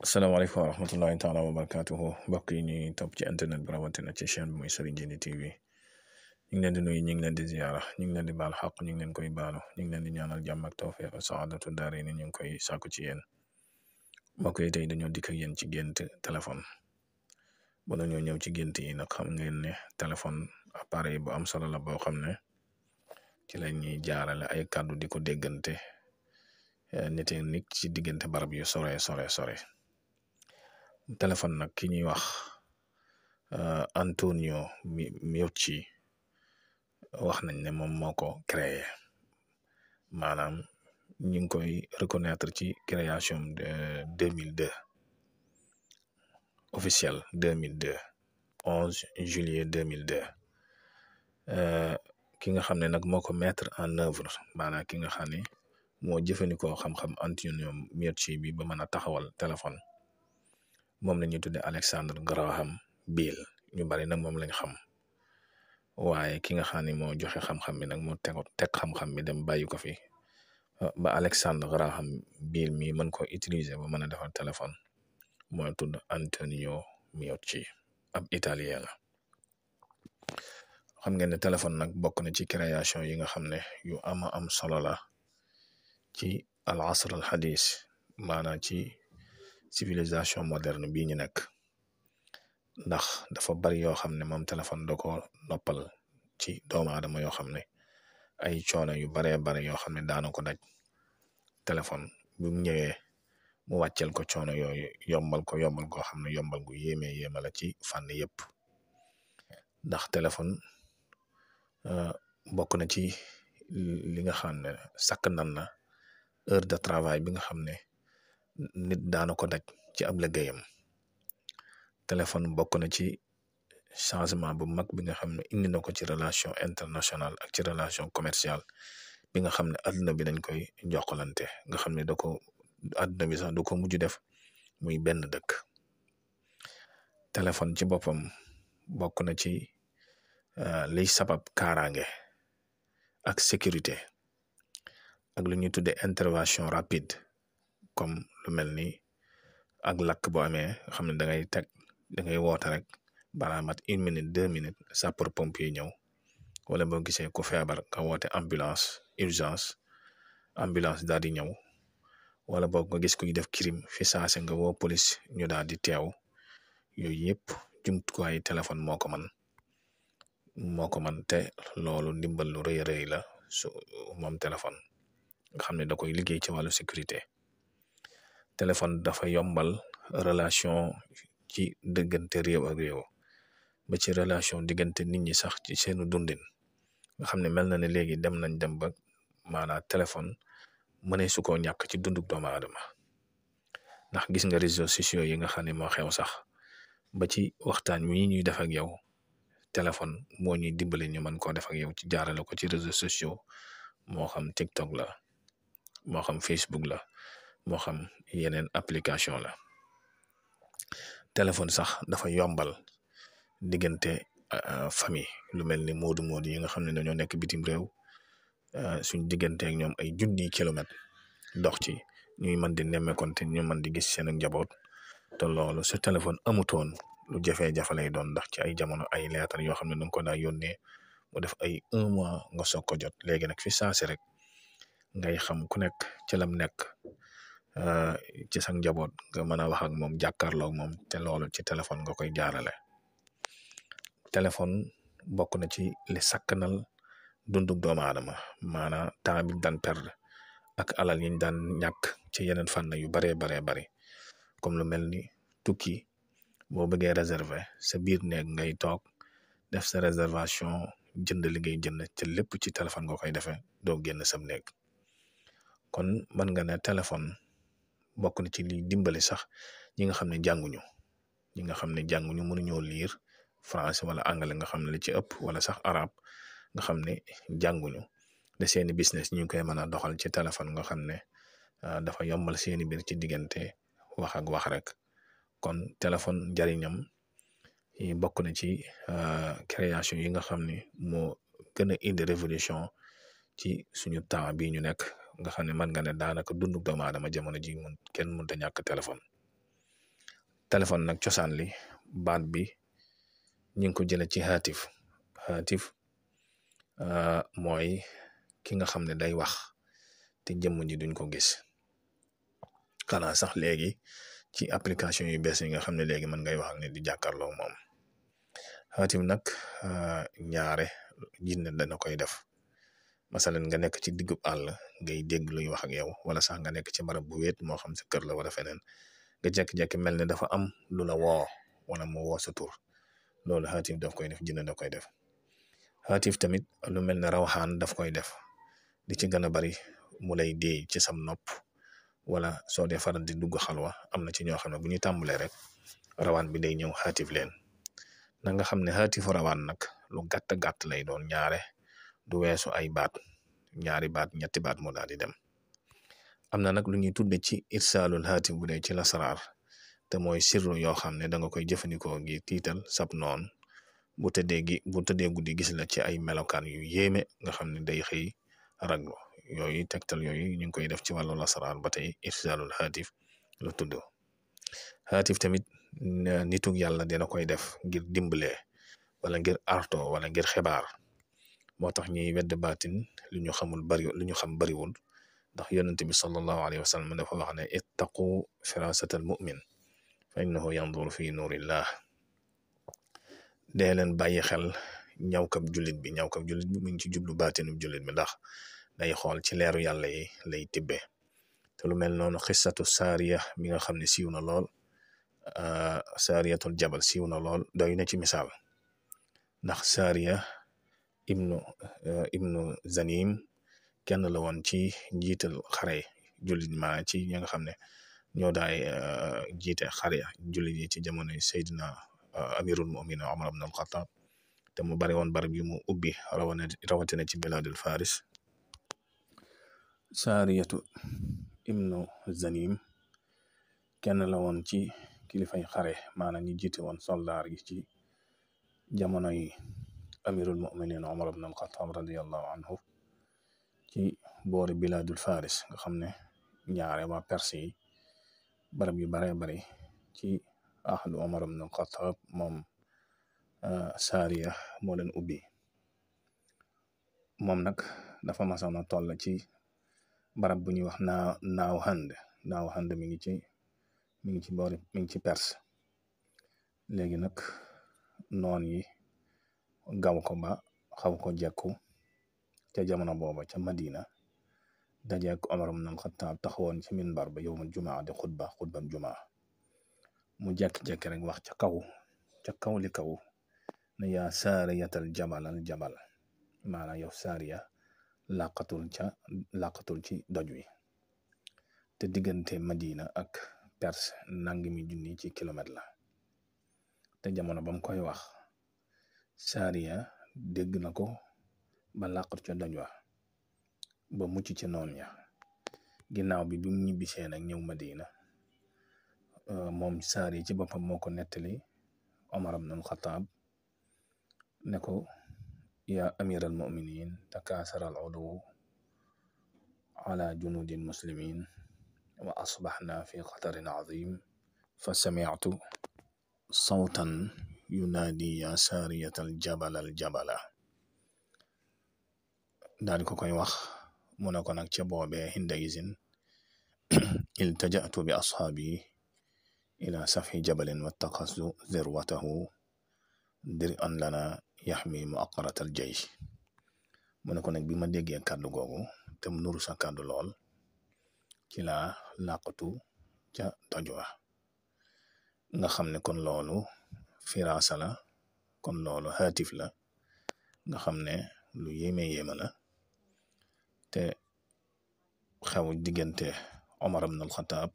asalaamaaleykum wa rahmatullahi taala wa barakatuhu mbokk yi ñuy topp ci internet bi rawatina ci chaîne bi muy Serigne Djily TV ñu ngi leen di nuyu ñu ngi leen di ziyaara ñu ngi leen di baal xaq ñu ngi leen koy baalu ñu ngi leen di ñaanal jàmm ak tawfiq saadatu daare ni ñu ngi koy sàkku ci yéen mbokk yi tey dañoo dikk ak yéen ci gént téléphone ba dañoo ñëw ci gént yi nag xam ngeen ne téléphone appareil bu am solo la boo xam ne ci la ñuy jaarale ay kàddu di ko déggante nit ci diggante barab yu sore téléphone nag ki ñuy wax Antonio Meucci wax nañ ne moom moo ko créé maanaam ñu ngi koy reconnaître ci création de 2002 officiel 2002 11 juillet 2002 ki nga xam ne nag moo ko mettre en œuvre maanaam ki nga xam ne moo jëfandikoo xam-xam Antonio Meucci bi ba mën a taxawal téléphone moom la ñuy tuddee Alexander Graham Bell ñu bari nag moom lañ xam waaye ki nga xam ne moo joxe xam-xam bi nag moo teg xam-xam bi dem bàyyi ko fi ba Alexander Graham Bell mi mën ko utiliser ba mën a defar téléphone mooy tudd Antonio Meucci ab italien la. xam ngeen ne téléphone nag bokk na ci création yi nga xam ne yu am solo la ci al asr al hadis maanaam ci civilisation moderne bii ñu nekk ndax dafa bari yoo xam ne moom téléphone da ko noppal ci doomu aadama yoo xam ne ay coono yu baree bare yoo xam ne daana ko daj téléphone bu ñëwee mu wàccel ko coono yooyu yombal koo xam ne yombal gu yéeme la ci fànn yëpp ndax téléphone bokk na ci li nga xam ne sakk nan na heure de travail bi nga xam ne nit daana ko daj ci ab liggéeyam téléphone bokk na ci changement bu mag bi nga xam ne indi na ko ci relation internationale ak ci relation commerciale bi nga xam ne adduna bi dañ koy jokkalante nga xam ne adduna bi sax du ko mujj def muy benn dëkk. téléphone ci boppam bokk na ci liy sabab kaaraange ak sécurité ak lu ñuy tuddee intervention rapide comme lu mel ni ak lakk boo amee nga xam ne da ngay woote rek balaa mat 1 minute 2 minutes sapeur pompier ñëw wala boo gisee ku feebar nga woote ambulance urgence ambulance daal di ñëw wala boog nga gis kuy def crime fi saase nga woo police ñu daal di teew yooyu yëpp jumtuwaayu téléphone moo ko man te loolu ndimbal lu rëy la su moom téléphone nga xam ne da koy liggéey ci wàllu sécurité. téléphone dafa yombal relation ci diggante réew ak réew ba ci relation diggante nit ñi sax ci seenu dundin nga xam ne mel na ne léegi dem ba maanaam téléphone mënee su koo ñàkk ci dunduk doomu aadama ndax gis nga réseaux sociaux yi nga xam ne moo xew sax ba ci waxtaan wi ñuy def ak yow téléphone moo ñuy dimbali ñu mën koo def ak yow ci jaarale ko ci réseaux sociaux moo xam TikTok la moo xam Facebook la moo xam yeneen application la. téléphone sax dafa yombal diggante famille lu mel ni moodu yi nga xam ne dañoo nekk bitim réew suñ diggante ak ñoom ay junniy kilomètres dox ci ñuy mën di nemmeekonte ñu mën di gis seen njaboot te loolu su téléphone amutoon lu jafe-jafe lay doon ndax ci ay jamono ay leetar yoo xam ne danga ko daa yónnee mu def ay 1 mois nga soog ko jot léegi nag fi saasi rek ngay xam ku nekk ci lam nekk ci sa njaboot nga mën a wax ak moom jàkkaarloo ak moom te loolu ci téléphone nga koy jaarale. téléphone bokk na ci li sakkanal dunduk doomu aadama maanaam temps bi daan perdre ak alal yi ñu daan ñàkk ci yeneen fànn yu baree bari comme lu mel ni tukki boo bëggee réserver sa biir néeg ngay toog def sa réservation jënd li ngay jënd ci lépp ci téléphone nga koy defee doo génn sam néeg kon mën nga ne téléphone bokk na ci li dimbali sax ñi nga xam ne jànguñu mënuñoo lire français wala anglais nga xam ne li ci ëpp wala sax arabe nga xam ne jànguñu de seeni business ñu ngi koy mën a doxal ci téléphone nga xam ne dafa yombal seeni mbir ci diggante wax ak wax rek kon téléphone njariñam yi bokk na ci création yi nga xam ne moo gën a indi révolution ci suñu temps bii ñu nekk nga xam ne mën nga ne daanaka dundu doomu aadama jamono ji kenn mënut a ñàkk téléphone téléphone nag cosaan li baat bi ñu ngi ko jële ci haatif mooy ki nga xam ne day wax te jëmm ji duñ ko gis. xanaa sax léegi ci application yu bees yi nga xam ne léegi mën ngay wax ak nit di jàkkaarloo moom. haatif nag ñaare jinne dana koy def. masalan nga nekk ci diggub àll ngay dégg luy wax ak yow, wala sax nga nekk ci barab bu wéet moo xam sa kër la wala feneen nga jekki-jekki mel ne dafa am lu la woo wala mu woo sa tur. loolu haatif daf koy def, jinne da koy def. haatif tamit lu mel ne rawxaan daf koy def, di ci gën a bari mu lay déey ci sam nopp, wala soo dee faral di dugg xalwa am na ci ñoo xam ne bu ñu tàmbalee rek rawaan bi day ñëw haatif leen. na nga xam ne haatifu rawaan nag lu gàtt lay doon, ñaare du weesu ay baat, ñaari baat ñetti baat moo daal di dem. am na nag lu ñuy tudde ci irsaalul haatif bu dee ci lasaraar, te mooy sirru yoo xam ne da nga koy jëfandikoo ngir tiital sab noon bu tëddee guddi gis la ci ay melokaan yu yéeme nga xam ne day xëy raglu. yooyu tegtal yooyu ñu ngi koy def ci wàllu lasaraar ba tey irsaalul haatif la tudd. haatif tamit nitug yàlla dina koy def ngir dimbalee wala ngir arto wala ngir xibaar. moo tax ñuy wedd baatin lu ñu xam bariwul, ndax yonent bi sallallahu alayhi wa sallam dafa wax ne ittaqu firasatal mu'min fa innahu yanzuru fi nuurillah. dee leen bàyyi xel ñawkab jullit bi mu ngi ci jublu baatinu jullit bi, ndax day xool ci leeru yàlla yi lay tibbe. te lu mel noonu xissatu saariya mi nga xam ne siiw na lool, saariyatul jabal siiw na lool, doy na ci misaal. ndax saariya ibnu zanim kenn la woon ci njiital xare jullit ma ci ñi nga xam ne ñoo daay jiite xare jullit yi ci jamonoy Seydina amirul mu'minin Umar ibn al-Khattab, te mu bari woon barab yu mu ubbi rawatina ci biladul faris. saariyatu ibnu zanim kenn la woon ci kilifay xare, maanaam ñi jiite woon soldaar yi ci jamonoy amirul mu'minin Umar ibn al-Khattab radiyallahu anhu ci boori biladul faris, nga xam ne ñaare waa perse yi barab yu baree bari ci ahlu Umar ibn al-Khattab moom saariya moo leen ubbi. moom nag dafa masoon a toll ci barab bu ñuy wax naaw hand mi ngi ci perse. léegi nag noon yi gaw ko ba xaw ko jekku ca jamono booba ca Madina, dajeek Umar ibn al-Khattab taxawoon ci minbar ba yowmul jumaa di xutbam jumaa. mu jekki-jekki rek wax ca kaw li kaw ne yaa saariyatal jabal, maanaam yow saariya làqatul ci doj wi. te diggante Madina ak Perse nangami junni ci kilomètre la. te jamono ba mu koy wax saariya dégg na ko ba làqatu ca doj wa ba mucc ci noon ya. ginnaaw bi mu ñibbisee nag ñëw Madina, moom saariya ci boppam moo ko nettali Omar ibn al-Khattab ne ko yaa amiral mu'minin takaasara al-uduw ala junudil muslimin wa asbaxna fi xatarin azim fa sami'tu sawtan yunaadi yaa saariyatal jabala daal di ko koy wax. mu ne ko nag ca boobee hinda izin iltaja'tu bi ashaabi ila safhi jabalin wattaqasu zirwatahu dir'an lana yaxmi muaqaratal jaysh. mu ne ko nag bi ma déggee kàddu googu te mu nuru sa kàddu lool, ci laa làqatu ca doj wa. nga xam ne kon loolu firaasa la, kon loolu haatif la, nga xam ne lu yéeme la. te xew diggante Omar ibn al-Khattab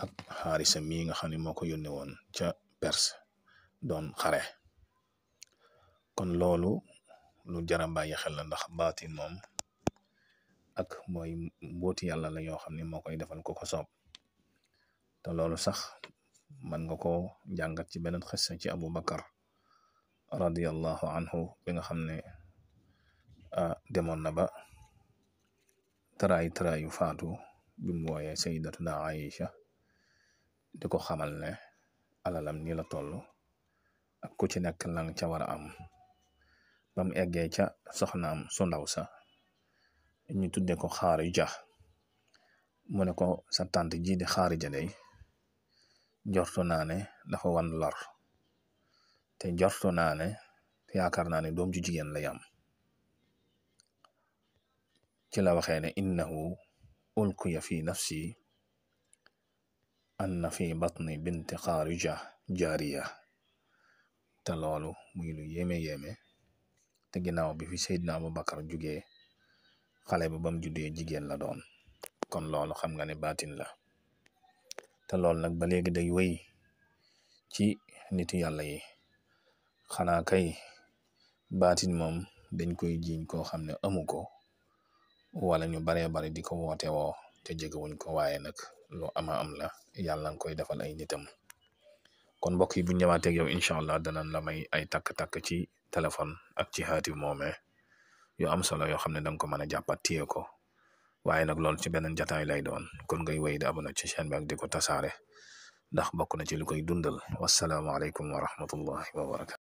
ak Xaarisa mii nga xam ne moo ko yónnee woon ca Perse doon xare. kon loolu lu jar a bàyyi xel la, ndax baatin moom ak mooy mbooti yàlla la yoo xam ne moo koy defal ko soob. te loolu sax man nga ko jàngat ci beneen xissa ci Abu Bakar radiyallahu anhu bi nga xam ne demoon na ba taraayu faatu bi mu wooyee sayyidatuna Aïcha di ko xamal ne alalam ni la toll ak ku ci nekk lang ca war a am ba mu eggee ca soxnaam su ndaw sa ñu tudde ko Xaarija mu ne ko sa tante ji di Xaarija day jortu naa ne dafa wan lor te jortu naa ne yaakaar naa ne doom ju jigéen lay am ci la waxee ne innahu ulqiya fi nafsi anna fi batni binti Xaarija jaariya te loolu muy lu yéeme te ginnaaw bi fi Seydina Abubakar jugee xale ba bam juddee jigéen la doon kon loolu xam nga ne baatin la te loolu nag ba léegi day wéy ci nitu yàlla yi xanaa kay baatin moom dañ koy jiiñ koo xam ne amu ko wala ñu baree bari di ko woote woo te jegewuñ ko waaye nag lu ama am la yàlla nga koy defal ay nitam kon mbokk yi bu ñëwaateeg yow incha allah danañ la may ay takk-takk ci téléphone ak ci xaatim moome yu am solo yoo xam ne danga ko mën a jàppat téye ko waaye nag loolu ci beneen jataay lay doon kon ngay wéy di abonné ci chaîne bi ak di ko tasaare ndax bokk na ci lu koy dundal wassalaamu aleykum wa rahmatullahi wa barakatu